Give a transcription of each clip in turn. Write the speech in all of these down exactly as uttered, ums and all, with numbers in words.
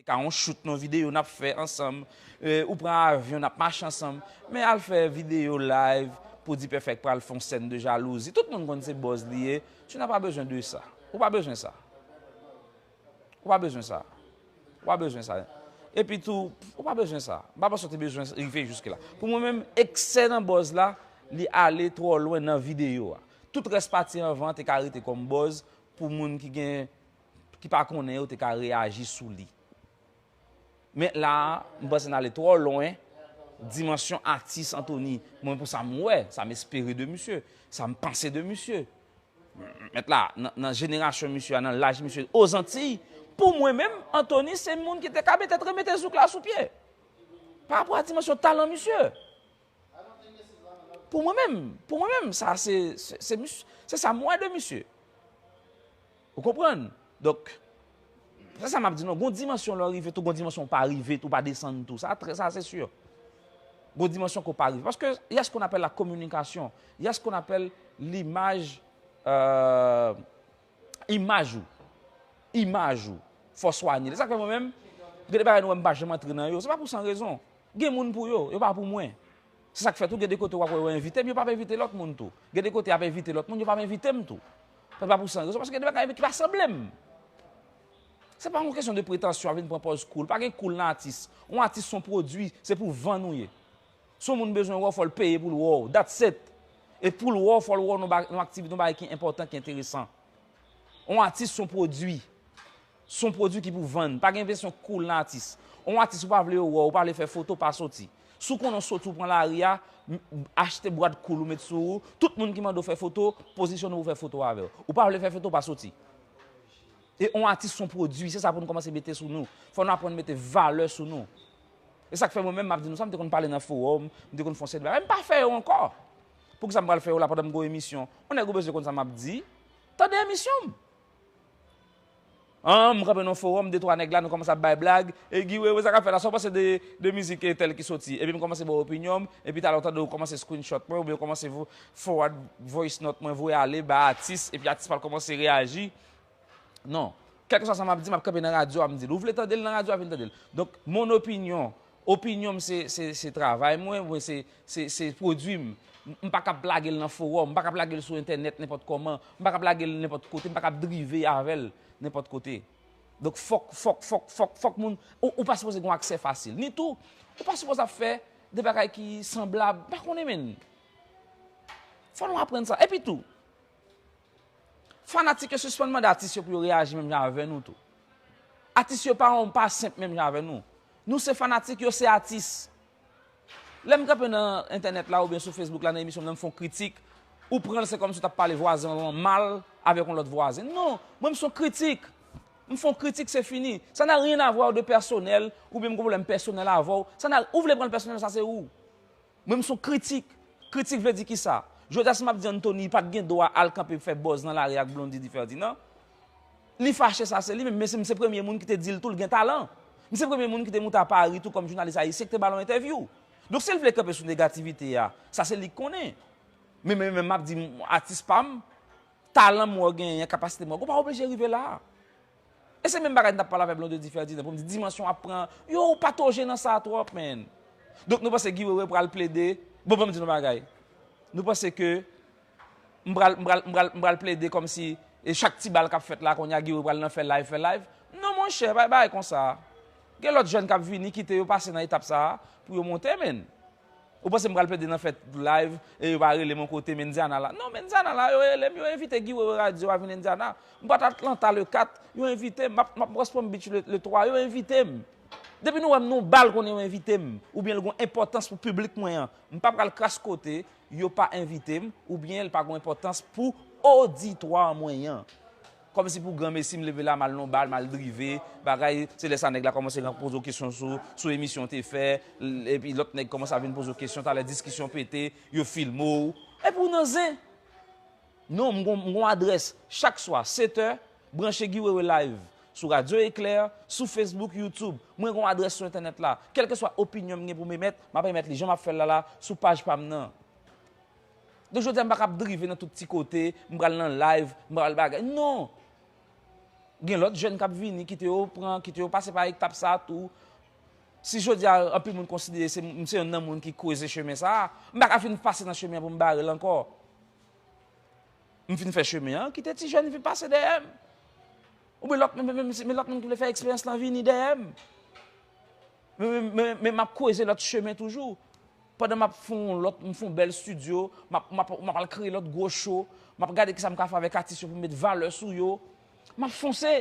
Ka yon shoot nan videyo n ap fè ansanm, e, ou pran avyon n ap mache ansanm, men al fè videyo live pou di Perfect pral fè yon sèn de jalouzi. Tout moun konn se buzz li ye. Tu n'as pas besoin de ça. Ou pa bezwen sa. Ou pa bezwen sa. Ou pa bezwen sa. Epi tou, ou pa bezwen sa. M pa panse w te bezwen rive jiske la. Pou mwen menm, eksè nan buzz la, li ale twò lwen nan videyo a. Tout rès pati anvan te ka rete kòm buzz pou moun ki gen, ki pa konnen yo te ka reyaji sou li. Men la a, m panse n ale twò lwen dimansyon atis Anthony. Mwen, pou sa m wè, sa m espere de misye, sa m panse de misye. Mèt la, nan, nan jenerasyon misye a, nan laj misye, Ozantiy, pou mwen menm, Anthony se moun ki te ka petèt remete zouk la sou pye. Pa rapò a dimansyon talan misye. Pou mwen menm, pou mwen menm, sa se, se, se mis-, se sa m wè de misye. Ou konprann? Donk, se sa m ap di nou, gon dimansyon lè w rive tou, gon dimansyon w pa rive tou, w pa desann tou. Sa trè, sa se si. Gon dimansyon ke w pa rive. Paske, il y a ce qu'on appelle la communication, il y a ce qu'on appelle l'image, euh, imaj ou. Imaj ou. Fò swanye l. E sa k fè mwen menm, gen de bagay nou wè m pa janm antre nan yo. Se pa pou san rezon. Gen moun pou yo, yo pa pou mwen. Se sa k fè tou, gen de kote w ap wè yo envite m, yo p ap envite lòt moun tou. Gen de kote y ap envite lòt moun, yo p ap envite m tou. Se pa pou san rezon, paske gen de bagay ki pa sanble m. Se pa yon kesyon de pretansyon, ap vin pran pòz cool. Pa gen cool nan atis. Yon atis se yon pwodui, se pou vann ou ye. Si yon moun bezwen wè w, fò l peye pou l wè w. That's it. E pou l wè w, fò l wè w nan ba-, nan aktivite, nan bagay ki enpòtan, ki enteresan. Yon atis se yon pwodui. Se yon pwodui ki pou vann. Pa gen vèsyon cool nan atis. Yon atis ou pa vle yo wè w, ou pa vle fè foto, pa soti. Si w konnen w soti, w pran lari a, m-, achte bwat cool ou met sou ou, tout moun ki mande w fè foto, pozisyone w pou fè foto avè w. Ou pa vle fè foto, pa soti. E yon atis se yon pwodui, se sa pou nou kòmanse mete sou nou. Fò nou aprann mete valè sou nou. E sa k fè mwen menm, m ap di nou sa, m te konn pale nan fowòm, m te konn fè yon seri de bagay, m pa fè yo ankò. Poukisa m pral fè yo la pandan m gen yon emisyon? Yon nèg ou bezwen konn sa m ap di? Tande emisyon m. An, m kanpe nan fowòm, de twa nèg la, nou kòmanse ap bay blag. E Guy Wewe, sa k ap fèt la, sa w panse de, de mizik entèl ki soti? Epi m kòmanse ba w opinyon m, epi talè w tande w kòmanse screenshot mwen, oubyen w kòmanse vo-, forward voice note mwen, voye ale ba atis, epi atis pa kòmanse reyaji. Non. Kèlkeswa sa m ap di, m ap kanpe nan radyo a, m di l. Ou vle tande l nan radyo a, vin tande l. Donk, mon opinion, opinyon m se, se, se travay mwen, mwen se, se, se pwodui m. M, m pa ka ap lage l nan fowòm, m pa ka ap lage l sou entènèt nenpòt kòman, m pa ka ap lage l nenpòt kote, m pa ka ap drive avè l nenpòt kote. Donk, fòk, fòk, fòk, fòk, fòk moun, ou, ou pa sipoze gen aksè fasil. Ni tou, ou pa sipoze ap fè de bagay ki sanblab, m pa konnen, menn. Fò nou aprann sa. Epi tou, fanatik yo sispann mande atis yo pou yo reyaji menm jan avè nou tou. Atis yo pa yon, pa senp menm jan avè nou. Nou se fanatik, yo se atis. Lè m kanpe nan entènèt la oubyen sou Facebook la, nan emisyon m nan, m fè yon kritik, ou pran l se kòmsi w t ap pale vwazen w lan mal avèk yon lòt vwazen. Non, mwen m se yon kritik. M fè yon kritik, se fini. Ça n'a rien à voir de personnel, oubyen m gen pwoblèm pèsonèl avè w. Sa na, ou vle pran l pèsonèl, sa se ou. Mwen, m se yon kritik. Kritik vle di kisa? Jodi a, si m ap di Anthony pa t gen dwa al kanpe fè buzz nan lari ak Blondy Di Ferdinand, li fache, sa se li menm, men se, m se premye moun ki te di l tou l gen talan. M se premye moun ki te moute a Paris tou kòm jounalis ayisyen ki te ba l yon entèvyou. Donk, si l vle kanpe sou negativite a, sa se li k konnen. Men, men, men m ap di, m, atis pa m, talan m wè w genyen an, kapasite m wè w, ou pa oblije rive la a. E se menm bagay m t ap pale avè Blondedy Ferdinand pou m di dimansyon ap pran. Yo, ou patoje nan sa twòp, man. Donk, nou panse Guy Wewe pral plede? Bon, ban m di nou bagay. Nou panse ke m pral, m pral, m pral, m pral plede kòmsi, e chak ti bal k ap fèt la, kounye a Guy Wewe pral nan fè live, fè live? Non, monchè, pa bay konsa. Gen lòt jèn k ap vini, kite yo pase nan etap sa a, pou yo monte, man. Ou panse m pral plede nan fè live e yo pa rele m yon kote, Mendiana la? Non, Mendiana la, yo rele m, yo envite Guy Wewe Radio a vin Indiana. M pral Atlanta le kat, yo envite m. M ap, m ap West Palm Beach le, le twa, yo envite m. Depi nou wè m nan yon bal, konnen yo envite m, oubyen l gen yon enpòtans pou piblik mwen an. M pa pral kras kote yo pa envite m, oubyen l pa gen yon enpòtans pou oditwa mwen an. Kòmsi pou granmesi m leve la, m al nan yon bal, m al drive, bagay, se lè sa nèg la kòmanse poze w kesyon sou, sou emisyon w te fè, l-, epi lòt nèg kòmanse ap vin poze w kesyon, talè diskisyon pete, yo filme w, epi w nan zen. Non, m gon, m gon adrès, chak swa, sèt è, branche Guy Wewe Live, sou Radio Éclair, sou Facebook, YouTube. Mwen gon adrès sou entènèt la. Kèlkeswa opinyon m gen pou m emèt, m ap emèt li jan m ap fè l la la, sou paj pa m nan. Donk, jodi a, m pa ka ap drive nan tout ti kote, m pral nan live, m pral bagay. Non! Gen lòt jèn k ap vini, kite yo pran, kite yo pase pa etap sa a tou. Si jodi a, anpil moun konsidere se, m se youn nan moun ki kweze chemen sa a, m pa ka fin pase nan chemen an pou m bare l ankò. M fin fè chemen an, kite ti jèn vin pase dèyè m. Oubyen lòt, men, men, men, men lòt moun ki vle fè eksperyans lan vini dèyè m. Men, men, men, men m ap kweze lòt chemen toujou. Pandan m ap fè yon lòt, m fè yon bèl estidyo, m ap, m ap, m ap al kreye lòt gwo cho, m ap gade kisa m ka fè avèk atis yo pou m met valè sou yo. M ap fonse,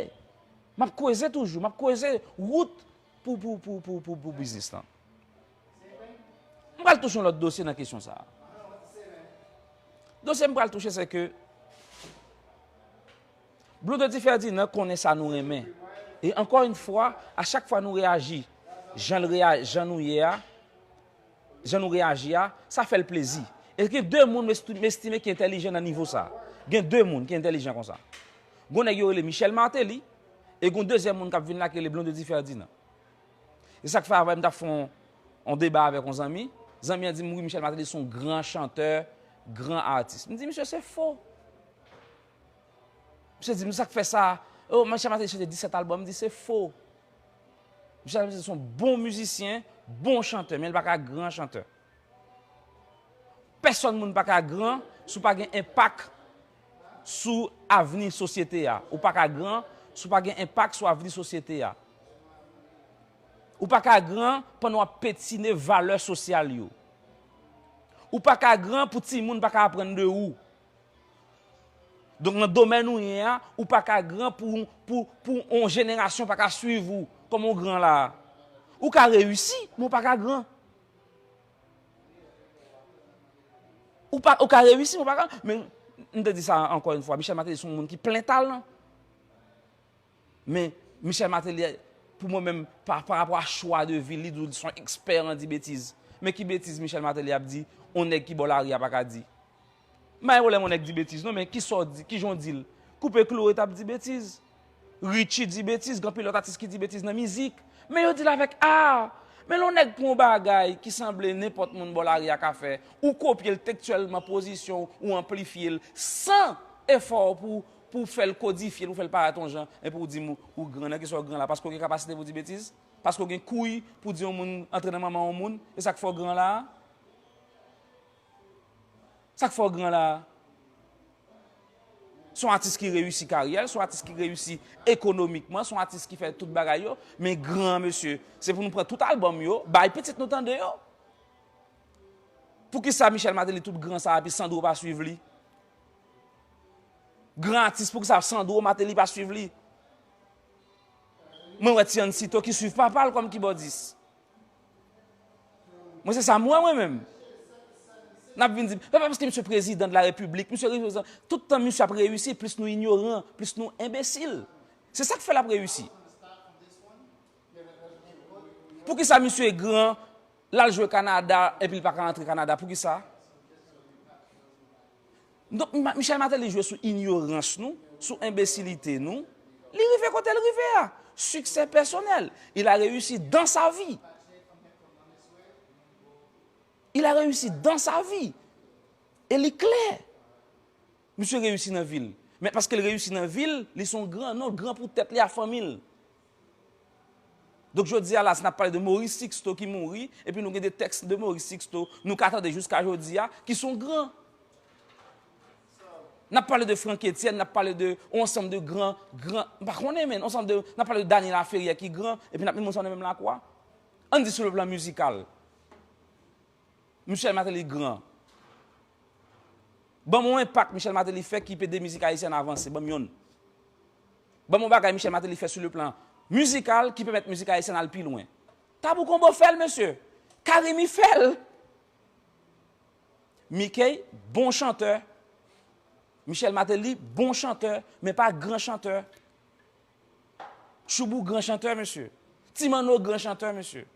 m ap kweze toujou, m ap kweze wout pou, pou, pou, pou, pou, pou biznis lan. M pral touche yon lòt dosye nan kesyon sa a. Dosye m pral touche, se ke Blondedy Ferdinand konnen sa nou renmen. E ankò yon fwa, a chak fwa nou reyaji, jan l reya-, jan nou ye a, jan nou reyaji a, sa fè l plezi. E gen de moun m esti-, m estime ki entèlijan nan nivo sa. Gen de moun ki entèlijan konsa. Gon nèg yo rele Michel Martelly, e gon dezyèm moun k ap vin la ki rele Blondedy Ferdinand. E sa k fè avè m t ap fè yon, yon deba avèk yon zanmi. Zanmi an di m, wi, Michel Martelly se yon gran chantè, gran atis. M di, misye, se fo. Misye di m, sa k fè sa? Oh, Michel Martelly chante disèt albòm. M di, se fo. Michel Martelly se yon bon mizisyen, bon chantè, men li pa ka gran chantè. Pèsòn moun pa ka gran si w pa gen enpak sou avni sosyete a. Ou pa ka gran si w pa gen enpak sou avni sosyete a. Ou pa ka gran pandan w ap petine valè sosyal yo. Ou pa ka gran pou timoun pa ka aprann de ou. Donk, nan domèn ou ye a, ou pa ka gran pou, pou, pou yon jenerasyon pa ka swiv ou kòm yon gran la a. Ou ka reyisi, men ou pa ka gran. Ou pa, ou ka reyisi, men ou pa ka. Men, m te di sa ankò yon fwa, Michel Martelly se yon moun ki plen talan. Men, Michel Martelly, pou mwen menm, pa, pa rapò a chwa de vi l, li di w se yon ekspè an di betiz. Men ki betiz Michel Martelly ap di, yon nèg ki bò lari a pa ka di? M pa gen pwoblèm yon nèg di betiz, non, men kisa w di, kijan w di l? Koupe Chloé t ap di betiz. Richie di betiz, gen anpil lòt atis ki di betiz nan mizik. Men yo di l avèk a. Men lè yon nèg pran yon bagay ki sanble nenpòt moun bò lari a ka fè, ou kopye l tekstyèlman, pozisyon w, ou anplifye l, san efò pou, pou fè l kodifye l, pou fè l parèt yon jan, epi w di m ou, ou gran. Nan kisa w gran la? Paske w gen kapasite pou di betiz? Paske w gen kouy pou di yon moun antre nan manman yon moun? E sa k fè w gran la a? Sa k fè w gran la a? Se yon atis ki reyisi karyè l, se yon atis ki reyisi ekonomikman, se yon atis ki fè tout bagay yo, men gran, mesye, se pou nou pran tout albòm yo, bay pitit nou tande yo. Poukisa Michel Martelly tout gran sa a, epi Sandro pa swiv li? Gran atis, poukisa Sandro Martelly pa swiv li? Mwen wè Tiancito ki swiv papa l kòm kibòdis. Mwen se sa m wè mwen menm. N ap vin di m, se pa paske misye prezidan de la repiblik, misye reprezidan, tout tan misye ap reyisi, plis nou inyoran, plis nou enbesil. Se sa k fè l ap reyisi. Poukisa misye gran, l al jwe Kanada, epi l pa ka rantre Kanada? Poukisa? Donk, Ma-, Michel Martelly jwe sou inyorans nou, sou enbesilite nou. Li rive kote l rive a. Succès personnel. Il a réussi dans sa vie. Il a réussi dans sa vie. E li klè. Misye reyisi nan vi l. Men paske l reyisi nan vi l, li se yon gran non, l gran pou tèt li ak fanmi l. Donk, jodi a la, si n ap pale de Maurice Sixto ki mouri, epi nou gen de tèks de Maurice Sixto, nou ka tande jiska jodi a, ki se yon gran. N ap pale de Franck Etienne, n ap pale de yon ansanm de gran, gran, m pa konnen, men, yon ansanm de, n ap pale de Dany Laferrière ki gran, epi n ap met moun sa yo nan menm lakwa. Ann di sou le plan mizikal. Michel Martelly gran. Ban m yon enpak Michel Martelly fè ki pede mizik ayisyèn avanse. Ban m yonn. Ban m yon bagay Michel Martelly fè sou le plan mizikal ki pèmèt mizik ayisyèn al pi lwen. Tabou Combo fè l, mesye. Carimi fè l. Mickey, bon chantè. Michel Martelly, bon chantè, men pa gran chantè. Choubou, gran chantè, mesye. Ti Manno, gran chantè, mesye.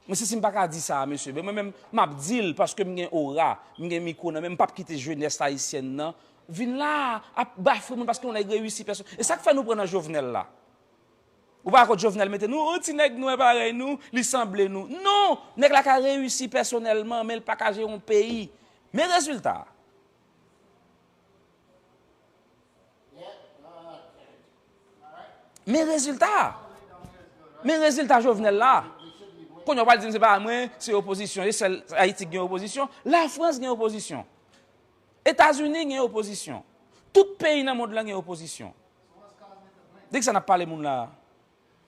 Men si, si m pa ka di sa, mesye, men mwen menm, m ap di l paske m gen ora, m gen mikwo nan men m, m p ap kite jenès ayisyèn nan vin la ap bafwe moun paske yon nèg reyisi pèsonn. E sa k fè nou pran nan Jovenel la. Ou pa wè kot Jovenel mete nou, yon ti nèg nwè parèy nou, li sanble nou. Non! Nèg la ka reyisi pèsonèlman, men l pa ka jere yon peyi. Men rezilta a. Men rezilta. Men rezilta Jovenel la. Kounye a w pral di m se pa mwen, se opozisyon. E sèl Ayiti ki gen opozisyon. Lafrans gen opozisyon. Etazini gen opozisyon. Tout peyi nan mond lan gen opozisyon. De kisa n ap pale moun la a?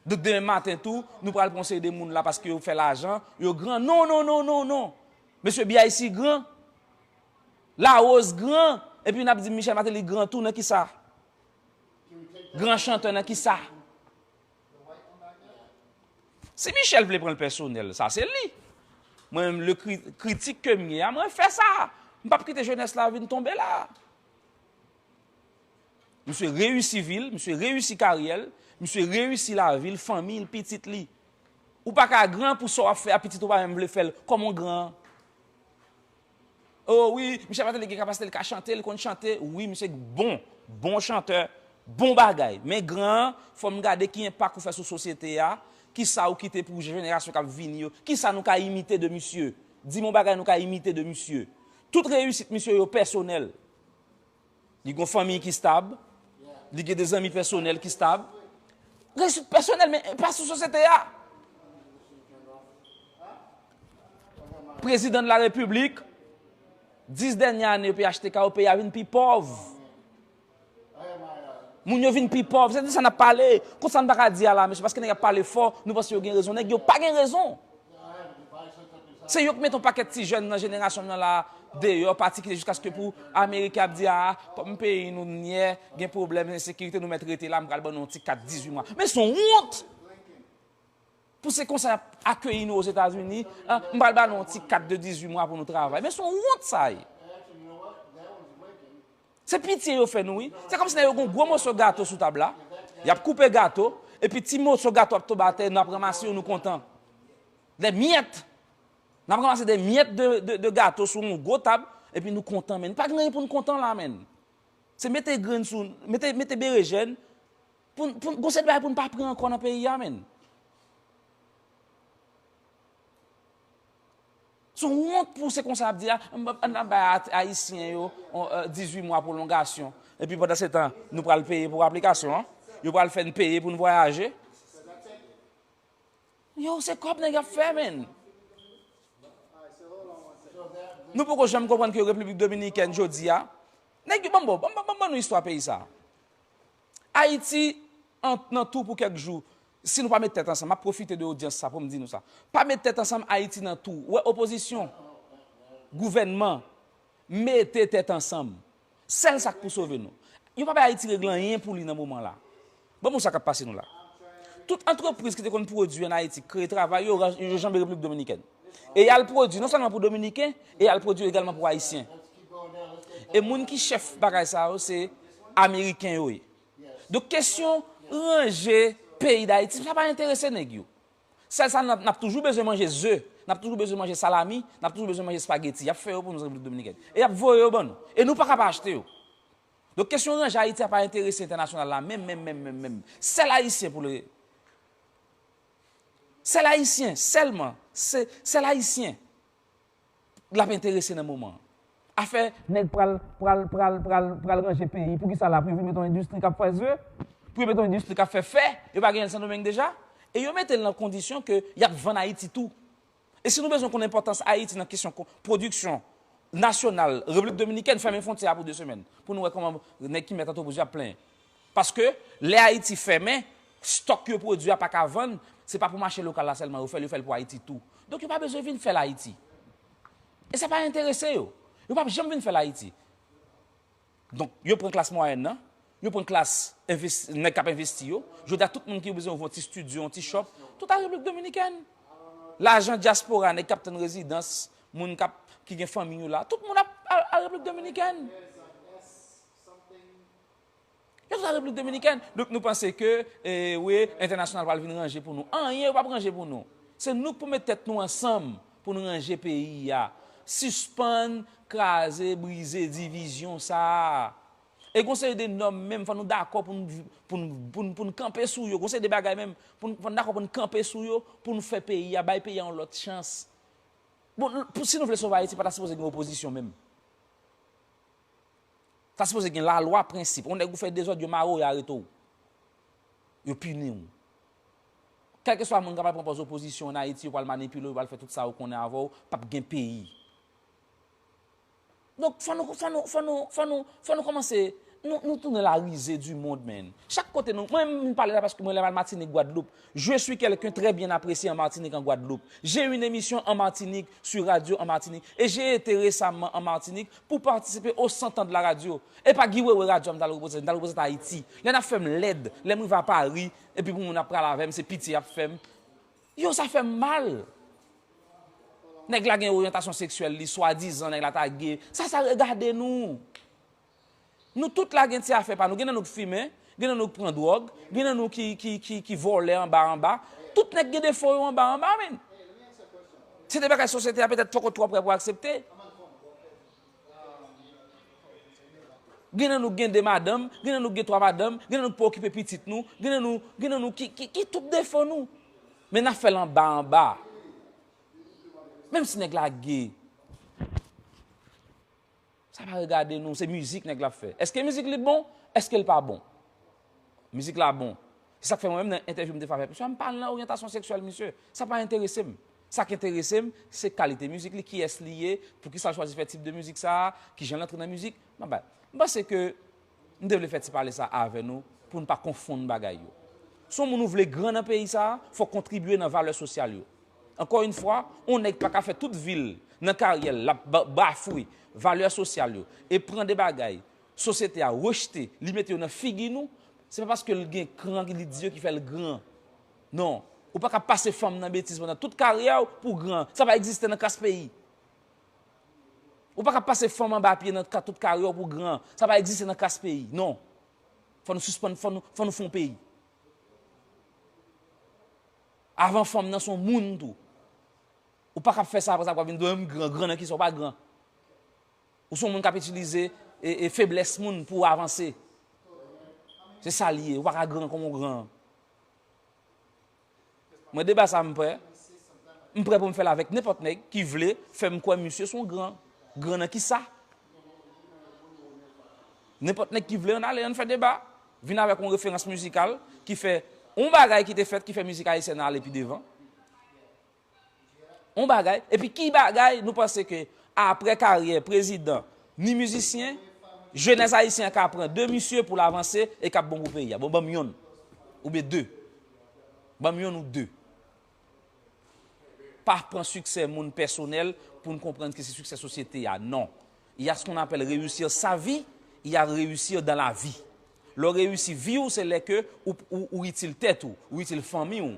Donk demen maten tou, nou pral pran yon seri de moun la paske yo fè lajan, yo gran. Non, non, non, non, non. Mesye B I C gran. Larose gran. Epi n ap di Michel Martelly gran tou nan kisa? Gran chantè nan kisa? Si Michel vle pran l pèsonèl, sa se li. Mwen menm, le kri-, kritik ke m ye a, mwen fè sa. M p ap kite jenès la vin tonbe la. Misye reyisi vi l, misye reyisi karyè l, misye reyisi lavi l, fanmi l, pitit li. Ou pa ka gran pou sa w ap fè a, pitit ou pa menm vle fè l. Kòman w gran? Oh wi, Michel Martelly gen kapasite, li ka chante, li konn chante. Wi, misye bon, bon chantè, bon bagay. Men gran, fò m gade ki enpak ou fè sou sosyete a, kisa ou kite pou jenerasyon k ap vini yo, kisa nou ka imite de misye. Di m yon bagay nou ka imite de misye. Tout reyisit misye yo pèsonèl. Li gen yon fanmi ki stab, li gen de zanmi pèsonèl ki stab. Reyisit pèsonèl, men pa sou sosyete a. Prezidan de la Repiblik, dis dènye ane yo P H T K yo, peyi a vin pi pòv. Moun yo vin pi pòv, se de sa n ap pale. Konsa n pa ka di a la, mesye, paske nèg ap pale fò, nou panse yo gen rezon. Nèg yo pa gen rezon. Se yo k mete yon pakèt ti jèn nan jenerasyon m nan la deyò, pati kite jiskaske pou Ameriken ap di, a, kòm peyi nou nyè, gen pwoblèm ensekirite, nou mèt rete la, m pral ban nou yon ti kat dizuit mwa. Men se yon wont! Pou se konsa y ap akeyi nou Ozetazini, a, m pral ba nou yon ti kat de dizuit mwa pou nou travay. Men se yon wont sa ye. Se pitye yo fè nou, wi. Se kòmsi nèg yo gen yon gwo moso gato sou tab la. Y ap koupe gato, epi ti moso gato ap tonbe atè, n ap ranmase yo, nou kontan. Des miettes. N ap ranmase de myèt de, de, de gato sou yon gwo tab, epi nou kontan, men. Pa gen anyen pou n kontan la, men. Se mete grenn sou, mete, mete berejèn, pou, pou, gon seri de bagay pou n pa pran ankò nan peyi a, men. Se yon wont pou se konsa y ap di a, ann, ann bay Ayisyen yo, on, euh, dizuit mwa pwolongasyon. Epi pandan se tan, nou pral peye pou aplikasyon an. Yo pral fè n peye pou n vwayaje. Yo, se kòb nèg ap fè, men. Nou poko janm konprann ke Repiblik Dominikèn jodi a, nèg yo, ban m, ban m, ban m, ban m, ban nou istwa peyi sa. Ayiti an, nan tou pou kèk jou. Si nou pa met tèt ansanm, m ap pwofite de odyans sa pou m di nou sa. Pa met tèt ansanm, Ayiti nan tou. Ou wè opozisyon, gouvènman, mete tèt ansanm. Sèl sa k pou sove nou. Yo pa bay Ayiti regle anyen pou li nan moman la. Ban m wè sa k ap pase nou la. Tout antrepriz ki te konn pwodui ann Ayiti, kreye travay, yo, yo janbe Repiblik Dominikèn. E y al pwodui non sèlman pou Dominiken, e y al pwodui egalman pou Ayisyen. E moun ki chèf bagay sa yo, se Ameriken yo ye. Donk, kesyon ranje peyi Dayiti, sa pa enterese nèg yo. Sèl sa, n ap, n ap toujou bezwen manje ze, n ap toujou bezwen manje salami, n ap toujou bezwen manje espageti. Y ap fè yo pou nou, Repiblik Dominikèn. E y ap voye yo ban nou. E nou pa ka pa achte yo. Donk, kesyon ranje Ayiti a pa enterese entènasyonal la, menm, menm, menm, menm, menm. Sèl Ayisyen pou l, sèl Ayisyen, sèlman, se, sèl Ayisyen l ap enterese nan moman an. Afè nèg pral, pral, pral, pral, pral ranje peyi. Poukisa la? Pou yo vin mete yon endistri k ap fè ze? Pou yo mete yon endistri k ap fè fè? Yo pa genyen l Sendomeng deja? E yo mete l nan kondisyon ke y ap vann Ayiti tou. E si nou bezwen konn enpòtans Ayiti nan kesyon ko-, pwodiksyon nasyonal, Repiblik Dominikèn fèmen fwontyè a pou de semèn. Pou nou wè kòman nèg ki mèt antrepriz yo ap plenyen. Paske lè Ayiti fèmen, stòk yo pwodui a pa ka vann, se pa pou mache lokal la sèlman yo fè l, yo fè l pou Ayiti tou. Donk, yo pa bezwen vin fè l Ayiti. E sa pa enterese yo. Yo p ap janm vin fè l Ayiti. Donk, yo pran klas mwayèn nan, yo pran klas enves-, nèg k ap envesti yo. Jodi a, tout moun ki bezwen ouvri yon ti estidyo, yon ti shop, tout al Repiblik Dominikèn. Lajan dyaspora, nèg k ap tann rezidans, moun k ap, ki gen fanmi yo la, tout moun ap al, al Repiblik Dominikèn. Yo tout al Repiblik Dominikèn. Donk, nou panse ke, e, wi, entènasyonal pral vin ranje pou nou. Anyen yo p ap ranje pou nou. Se nou k pou met tèt nou ansanm pou nou ranje peyi a. Sispann kraze, brize divizyon sa a. E gon seri de nòm menm, fò nou dakò pou n, pou n, pou n, pou n kanpe sou yo. Gon seri de bagay menm, pou n, fò n dakò pou n kanpe sou yo, pou n fè peyi a, bay peyi a yon lòt chans. Bon, pou, si nou vle sove Ayiti, pa ta sipoze gen opozisyon menm. Ta sipoze gen lalwa, prensip. Yon nèg ou fè dezòd, yo mare w, yo arete w. Yo pini w. Kèlkeswa moun k ap pran pòz opozisyon ann Ayiti, yo pral manipile w, yo pral fè tout sa yo konnen avè w, p ap gen peyi. Donk, fò nou, fò nou, fò nou, fò nou, fò nou kòmanse, nou, nou tounen la risée du monde, man. Chak kote nou, mwen, m pale la paske mwen, lè m al Matinik, Gwadloup, je suis quelqu'un très bien apprécié en Martinique, en Guadeloupe. J'ai une émission en Martinique, sur radio en Martinique, et j'ai été récemment en Martinique pour participer aux cent ans de la radio. E pa Guy Wewe radyo a m t al reprezante, m t al reprezante Ayiti. Lè n ap fè m lèd, lè m rive a Pari, epi pou moun ap pale avè m, se pitye y ap fè m. Yo, sa fè m mal. Nèg la gen oryantasyon seksyèl li, swadizan nèg la ta gay. Sa, sa regade nou. Nou tout la gen ti afè pa nou. Gen nan nou k fimen, gen nan nou k pran dwòg, gen nan nou ki, ki, ki, ki vòlè anba, anba. Tout nèg gen defo yo anba, anba, men. Se de bagay sosyete a petèt poko twò prè pou aksepte. Gen nan nou gen de madanm, gen nan nou gen twa madanm, gen nan nou k pa okipe pitit nou, gen nan nou, gen nan nou ki, ki, ki tout defo nou. Men n ap fè l anba, anba. Menm si nèg la gay. Sa pa regade nou, se mizik nèg la ap fè. Èske mizik li bon? Èske l pa bon? Mizik la bon. Se sa k fè mwen menm nan entèvyou m te fè avèk misye a, m pa al nan oryantasyon seksyèl misye. Sa pa enterese m. Sa k enterese m, se kalite mizik li, kiyès li ye, poukisa l chwazi fè tip de mizik sa a, kijan l antre nan mizik. M pa bay. M panse ke m te vle fè ti pale sa avè nou pou n pa konfonn bagay yo. Si yon moun ou vle gran nan peyi sa a, fò w kontribye nan valè sosyal yo. Ankò yon fwa, yon nèg pa ka fè tout vi l nan karyè l, l ap ba- bafwe valè sosyal yo e pran de bagay sosyete a rejte, li mete yo nan figi nou, se pa paske l gen kran li di yo ki fè l gran. Non. Ou pa ka pase fanm nan betiz pandan tout karyè w pou gran. Sa pa egziste nan kras peyi. Ou pa ka pase fanm anba pye nan ka- tout karyè w pou gran. Sa pa egziste nan kras peyi. Non. Fò nou sispann, fò nou, fò nou fè yon peyi. Avan fanm nan se yon moun tou. Ou pa ka ap fè sa, apre sa, pou w ap vin di, "M gran, gran nan kisa w pa gran?" Ou se yon moun k ap itilize e, e feblès moun pou w avanse. Se sa l ye, ou pa ka gran kòman w gran. Mwen, deba sa a, m prè. M prè pou m fè l avèk nenpòt nèg ki vle fè m kwè misye se yon gran. Gran nan kisa? Nenpòt nèg ki vle, ann ale, ann fè deba. Vin avèk yon referans mizikal ki fè yon bagay ki te fèt ki fè mizik ayisyèn nan ale pi devan. Yon bagay. Epi ki bagay nou panse ke apre karyè prezidan ni mizisyen, jenès ayisyen an ka pran de misye pou l avanse e k ap bon pou peyi a? Bon, ban m yonn. Oubyen de. Ban m yonn ou de. Pa pran siksè moun pèsonèl pou n konprann ke se siksè sosyete a. Non. Il y a ce qu'on appelle réussir sa vie, il y a réussir dans la vie. Lè w reyisi vi w, se lè ke ou, ou, ou itil tèt ou, ou itil fanmi w.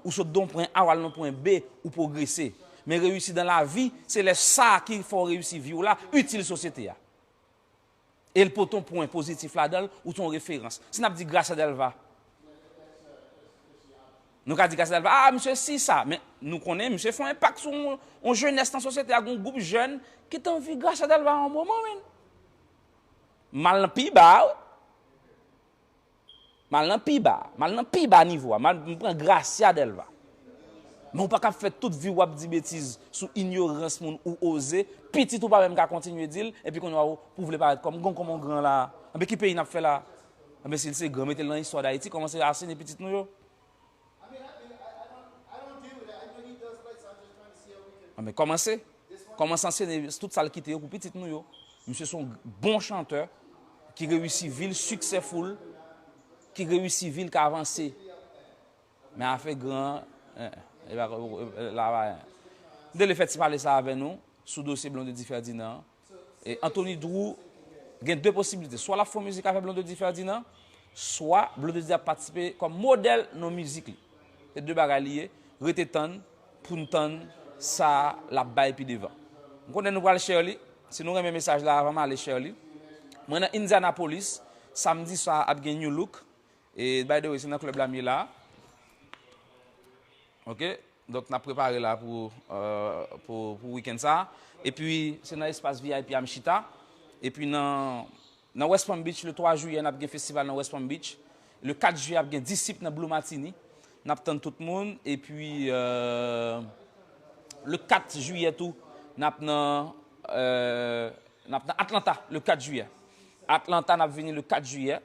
Ou sot de yon pwen A w al nan pwen B, ou pwogrese. Men reyisi dan lavi, se lè sa ki fè w reyisi vi w la itil sosyete a. E l pote yon pwen pozitif ladan l, ou se yon referans. Si n ap di Gracia Delva, nou ka di Gracia Delva, "Ah, misye si sa," men nou konnen misye fè yon enpak sou yon, yon jenès nan sosyete a, yon gwoup jèn ki t anvi Gracia Delva yon moman, men. M al nan pi ba, wi. M al nan pi ba, m al nan pi ba nivo a, m al, m pran Gracia Delva. Men ou pa ka ap fè tout vi w ap di betiz sou inyorans moun ou oze, pitit ou pa menm ka kontinye di l, epi kounye a ou pou vle parèt kòm, gon kòman w gran la. Anben ki peyi n ap fè la? Anben si l se gran, mete l nan istwa Dayiti, kòmanse asine pitit nou yo. Anben kòmanse. Kòmanse ansene tout sa l kite yo pou pitit nou yo. Misye se yon bon chantè ki reyisi vi l, successful, ki reyisi vi l, ka avanse. Men afè gran, eh, eh, e pa, eh, la pa, eh. M te vle fè ti pale sa avè nou sou dosye Blondedy Ferdinand. E Anthony Drew gen de posiblite. Swa l ap fè yon mizik avèk Blondedy Ferdinand, swa Blondedy ap patisipe kòm modèl nan mizik li. Se de bagay li ye. Rete tann pou n tann sa l ap bay pi devan. M konnen nou pral share li. Si nou renmen mesaj la, avan m ale, share li. Mwen nan Indianapolis, samdi swa ap gen New Look. E by the way, se nan klèb la m ye la. Ok? Donk, n ap prepare la pou, euh, pou, pou wikenn sa. Epi, se nan espas V I P a m chita. Epi, nan, nan West Palm Beach, le twa jiyè, n ap gen festival nan West Palm Beach. Le kat jiyè, ap gen Disip nan Blue Martini. N ap tann tout moun. Epi, euh, le kat jiyè tou, n ap nan, euh, n ap nan Atlanta, le kat jiyè. Atlanta, n ap vini le kat jiyè.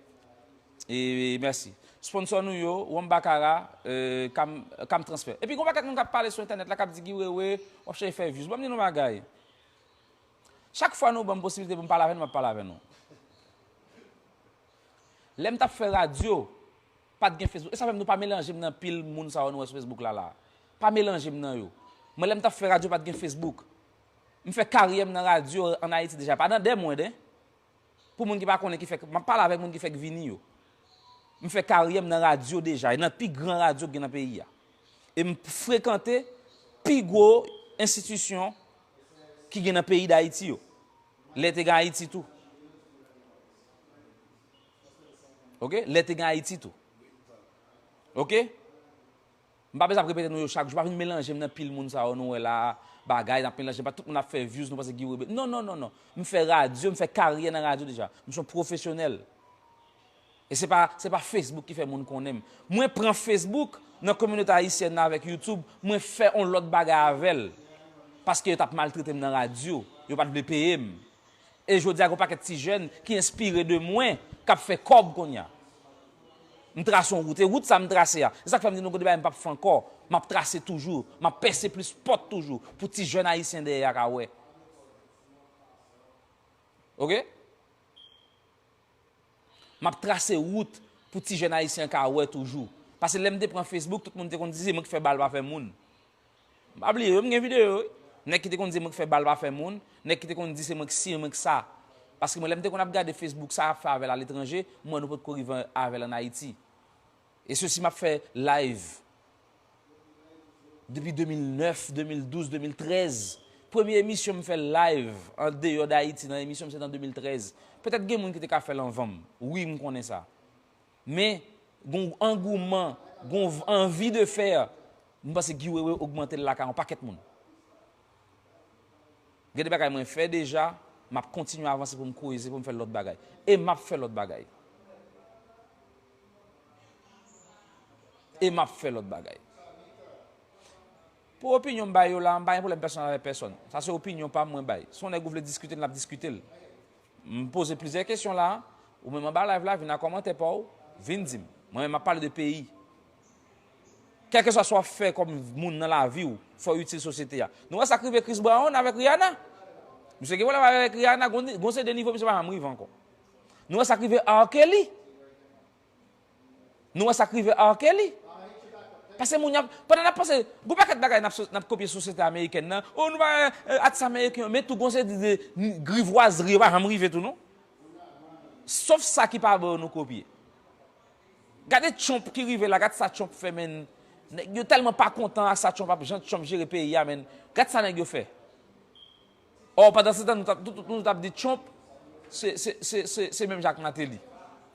E mèsi. Sponsò nou yo, Wonbakara, euh, Cam, Cam Transfer. Epi gon pakèt moun k ap pale sou entènèt la, k ap di, "Guy Wewe, w ap chèche fè views." Ban m di nou bagay. Chak fwa nou ban m posiblite pou m pale avè nou, m ap pale avè nou. Lè m t ap fè radyo, pa t gen Facebook. E sa fè m nou pa melanje m nan pil moun sa yo nou wè sou Facebook la la. Pa melanje m nan yo. Mwen, lè m t ap fè radyo, pa t gen Facebook. M fè karyè m nan radyo ann Ayiti deja. Pa nan dè mwen, den. Pou moun ki pa konnen ki fèk, m ap pale avèk moun ki fèk vini yo. M fè karyè m nan radyo deja, e nan pi gran radyo ki gen nan peyi a. E m frekante pi gwo enstitisyon ki gen nan peyi Dayiti yo. Lè te gen Ayiti tou. Oke? Lè te gen Ayiti tou. Oke? M pa bezwen ap repete nou yo chak jou. Pa vin melanje m nan pil moun sa yo nou wè la, bagay, n ap melanje, pa tout moun ap fè views, nou panse Guy Wewe. Non, non, non, non. M fè radyo, m fè karyè nan radyo deja. M se yon pwofesyonèl. E se pa, se pa Facebook ki fè moun konnen m. Mwen pran Facebook nan kominote ayisyèn nan avèk YouTube, mwen fè yon lòt bagay avè l. Paske yo t ap maltrete m nan radyo, yo pa t vle peye m. E jodi a, gen yon pakèt ti jèn ki enspire de mwen, k ap fè kòb kounye a. M trase yon wout, e wout sa m trase a. Se sa k fè m di nou gon de bagay m p ap fè ankò. M ap trase toujou, m ap pèse plis pòt toujou, pou ti jèn ayisyen dèyè a ka wè. Oke? M ap trase wout pou ti jèn ayisyen ka wè toujou. Paske lè m te pran Facebook, tout moun te konn di se mwen ki fè bal pa fè moun. M pa bliye yo, m gen videyo yo, wi. Nèg ki te konn di se mwen ki fè bal pa fè moun, nèg ki te konn di se mwen ki si, mwen ki sa. Paske mwen, lè m te konn ap gade Facebook, sa y ap fè avè l aletranje, m wè nou potko rive avè l ann Ayiti. E sesi, m ap fè live. Depi de mil nèf, de mil douz, de mil trèz. Premye emisyon m fè live andeyò Dayiti nan emisyon m se t an de mil trèz. Petèt gen moun ki te ka fè l anvan m. Wi, m konnen sa. Men, gon angouman, gon v- anvi de fè. M panse Guy Wewe ogmante l lakay yon pakèt moun. Gen de bagay mwen fè deja, m ap kontinye avanse pou m koze, pou m fè lòt bagay. E m ap fè lòt bagay. E m ap fè lòt bagay. Pou opinyon m bay yo la, m pa gen pwoblèm pèsonèl avèk pèsonn. Sa se opinyon pa m mwen bay. Si yon nèg ou vle diskite l, n ap diskite l. M poze plizyè kesyon la, ou menm anba live la, vin ak kòmantè pa w, vin di m. Mwen menm, m ap pale de peyi. Kèlkeswa sa w ap fè kòm moun nan lavi w, fò w itil sosyete a. Nou wè sa k rive Chris Brown avèk Rihanna? Misye gen pwoblèm avèk Rihanna, gon, gon seri de nivo misye pa janm rive ankò. Nou wè sa k rive R. Kelly? Nou wè sa k rive R. Kelly? Paske moun y ap, pandan n ap panse, gon pakèt bagay n ap so- n ap kopye sosyete amerikèn nan. O, nou pa, eh, atis ameriken yo, men tou gon seri de, de grivwazri yo pa janm rive tou, non. Sof sa ki pa bon yo nou kopye. Gade Trump ki rive la, gad sa Trump fè, men. Nèg yo tèlman pa kontan ak sa Trump ap, jan Trump jere peyi a, men. Gad sa nèg yo fè. Ò, pandansetan, nou t ap, tout, tout, nou t ap di Trump, se, se, se, se, se menm jan ak Martelly.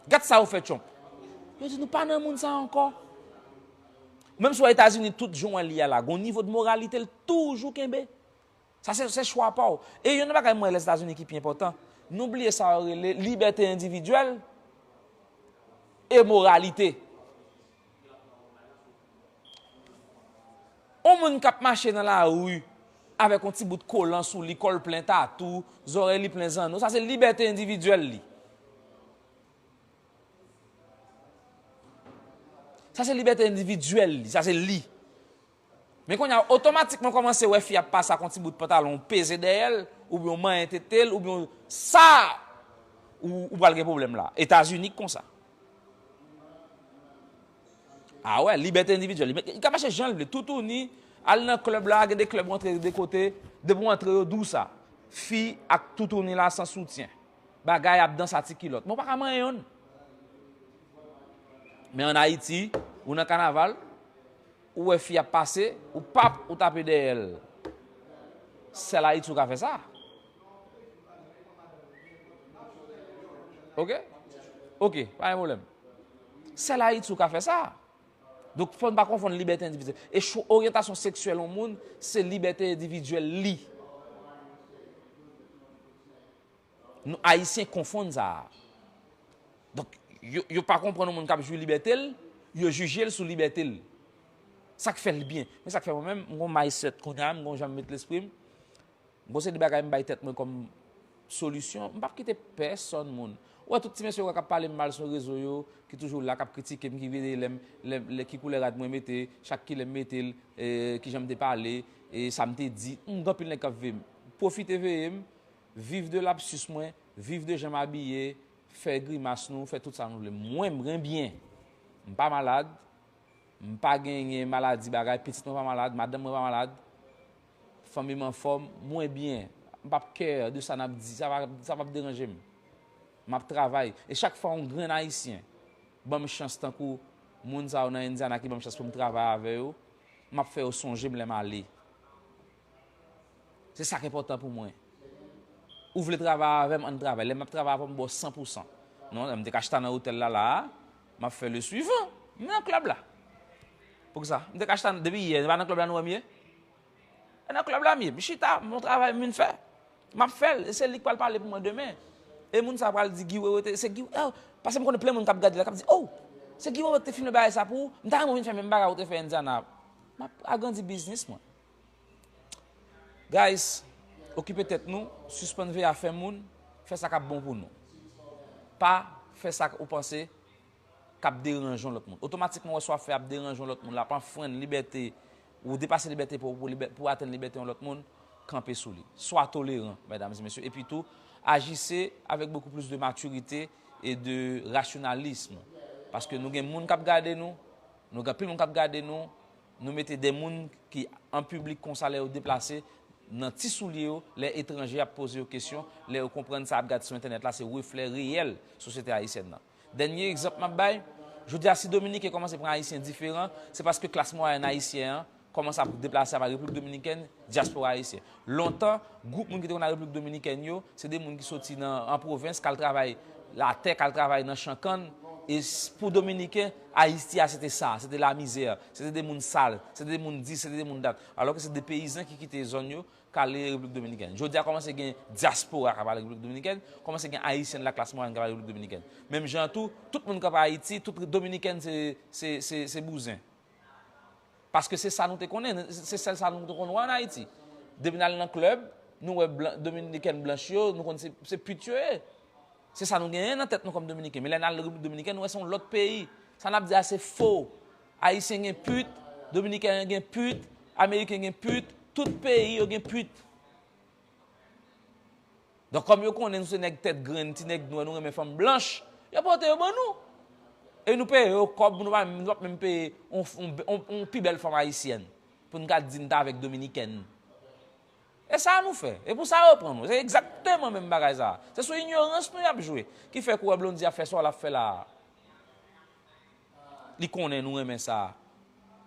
Gad sa yo fè Trump. Yo di nou pa nan moun sa ankò. Menm si w wè Etazini, tout jan w wè li a la, gon nivo de moralite l toujou kenbe. Sa se, se chwa pa w. E youn nan bagay mwen Lèzetazini ki pi enpòtan, nou bliye sa yo rele libète endividyèl e moralite. On moun k ap mache nan lari avèk on ti bout kolan sou li, kò l plen tatou, zòrèy li plen zanno, sa se libète endividyèl li. Sa se libète endividyèl li, sa se li. Men kounye a, otomatikman kòmanse wè fi ap pase ak on ti bout pantalon peze dèyè l, oubyen w manyen tete l, oubyen w, sa, ou, ou pral gen pwoblèm la. Etazini k konsa. A wè, libète endividyèl. Li, li ka mache jan l vle, toutouni, al nan klèb la, gen de klèb ou antre de kote, depi w antre yo di w sa. Fi ak toutouni la san soutyen. Bagay ap danse a ti kilòt. Men w pa ka manyen youn. Men ann Ayiti, ou nan kanaval, ou wè fi ap pase, ou pap, ou tape dèyè l. Sèl Ayiti ou ka fè sa. Oke? Oke, pa gen pwoblèm. Sèl Ayiti ou ka fè sa. Donk, fò n pa konfonn libète endividyèl. E cho-, oryantasyon seksyèl yon moun, se libète endividyèl li. Nou, Ayisyen konfonn sa a. Donk, yo, yo pa konprann yon moun k ap jwi libète l, yo jije l sou libète l. Sa k fè l byen. Men sa k fè mwen menm, m gon mindset kounye a, m gon jan m met lespri m. M gon seri de bagay m bay tèt mwen kòm solisyon. M p ap kite pèsonn moun. Ou wè tout ti mesye yo k ap pale m mal sou rezo yo, ki toujou la, k ap kritike m, ki veye lè m, lè, lè ki koulè rad mwen mete, chak kilè m mete l, e, kijan m te pale, e sa m te di. M gen anpil nèg k ap veye m. Pwofite veye m, viv de lapsus mwen, viv de jan m abiye, fè grimas nou, fè tout sa nou vle. Mwen, mwen byen. M pa malad, m pa genyen maladi bagay, pitit mwen pa malad, madanm mwen pa malad, fanmi m anfòm, mwen byen. M p ap care de sa n ap di, sa pa, sa p ap deranje m. M ap travay. E chak fwa yon grenn Ayisyen ban m chans tankou moun sa yo nan Indiana ki ban m chans pou m travay avè yo, m ap fè yo sonje m lè m ale. Se sa k enpòtan pou mwen. Ou vle travay avè m, ann travay. Lè m ap travay avè w, m ba w san pou san. Non, m te ka chita nan otèl la, la a, m ap fè le suivan. M nan klèb la. Poukisa? M te ka chita depi yè, se pa nan klèb la nou wè m ye? E nan klèb la m ye. M chita, m gon travay m vin fè. M ap fè l, e se li k pral pale pou mwen demen. E moun sa pral di Guy Wewe te, se Guy, oh, paske m konnen plen moun k ap gade la, k ap di, oh, se Guy Wewe ki te filme bagay sa pou ou, m ta renmen w vin fè menm bagay ou te fè Indiana. M ap agrandi biznis mwen. Guys, okipe tèt nou, sispann veye afè moun, fè sa k ap bon pou nou. Pa fè sa k ou panse k ap deranje yon lòt moun. Otomatikman, w wè sa w ap fè ap deranje yon lòt moun, l ap anfrenn libète, ou depase libète pa w pou, pou atenn libète yon lòt moun, kanpe sou li. Swa toleran, medam e mesye, epi tou, agissez avec beaucoup plus de maturité et de rationalisme. Paske nou gen moun k ap gade nou, nou gen anpil moun k ap gade nou, nou mete de moun ki an piblik konsa lè yo deplase, nan ti soulye yo, lè etranje ap poze yo kesyon, lè yo konprann sa ap gade sou entènèt la, se reflè reyèl sosyete ayisyèn nan. Dènye egzanp m ap bay, jodi a si Dominiken kòmanse pran Ayisyen diferan, se paske klas mwayèn ayisyen an kòmanse ap deplase ap al Repiblik Dominikèn, dyaspora ayisyen. Lontan, gwoup moun ki te konn al Repiblik Dominikèn yo, se de moun ki soti nan, an pwovens, k al travay latè, k al travay nan chan kann. E s-, pou Dominiken, Ayiti a se te sa, se te lamizè, se te de moun sal, se te de moun dis, se te de moun dat. Alò ke se de peyizan ki kite zòn yo, k ale Repiblik Dominikèn. Jodi a kòmanse gen dyaspora k ap al Repiblik Dominikèn, kòmanse gen Ayisyen laklas mwayèn k ap al Repiblik Dominikèn. Menm jan tou, tout moun k ap Ayiti, tout Dominiken se, se, se, se bouzen. Paske se sa nou te konnen, se sèl sa nou te konn wè ann Ayiti. Depi n al nan klèb, nou wè blan, Dominiken blanch yo, nou konn se, se pit yo ye. Se sa nou genyen nan tèt nou kòm Dominiken. Men lè n al Repiblik Dominikèn, nou wè se yon lòt peyi. Sa n ap di a se fo. Ayisyen gen pit, Dominiken gen pit, Ameriken gen pit, tout peyi yo gen pit. Donk, kòm yo konnen nou se nèg tèt grenn, ti nèg nwè, nou renmen fanm blanch, yo pote yo ban nou. E nou peye yo kòb, nou pa, nou p ap menm peye yon, yon, yon, yon pi bèl fanm ayisyèn pou n ka di n t avèk Dominikèn. E sa nou fè. E pou sa yo pran nou. Se egzakteman menm bagay sa. Se sou inyorans nou y ap jwe. Ki fè k ou wè Blondy ap fè sa l ap fè la a. Li konnen nou renmen sa.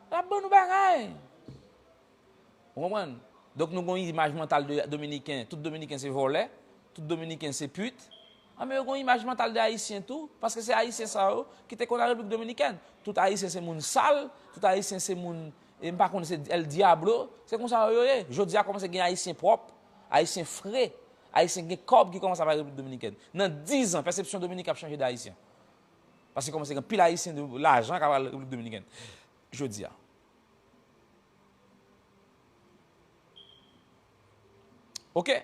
L ap ban nou bagay. Ou konprann? Donk nou gon imaj mantal de Dominiken. Tout Dominiken se vòlè. Tout Dominiken se pit. Anben yo gon imaj mantal de Ayisyen tou. Paske se Ayisyen sa yo ki te konn al Repiblik Dominikèn. Tout Ayisyen se moun sal. Tout Ayisyen se moun, e m pa konn se El Diablo. Se konsa yo ye. Jodi a kòmanse gen Ayisyen pwòp, Ayisyen fre, Ayisyen gen kòb ki kòmanse ap al Repiblik Dominikèn. Nan diz an, pèsepsyon Dominik ap chanje de Ayisyen. Paske kòmanse gen pil Ayisyen de lajan k ap al Repiblik Dominikèn. Jodi a. Oke?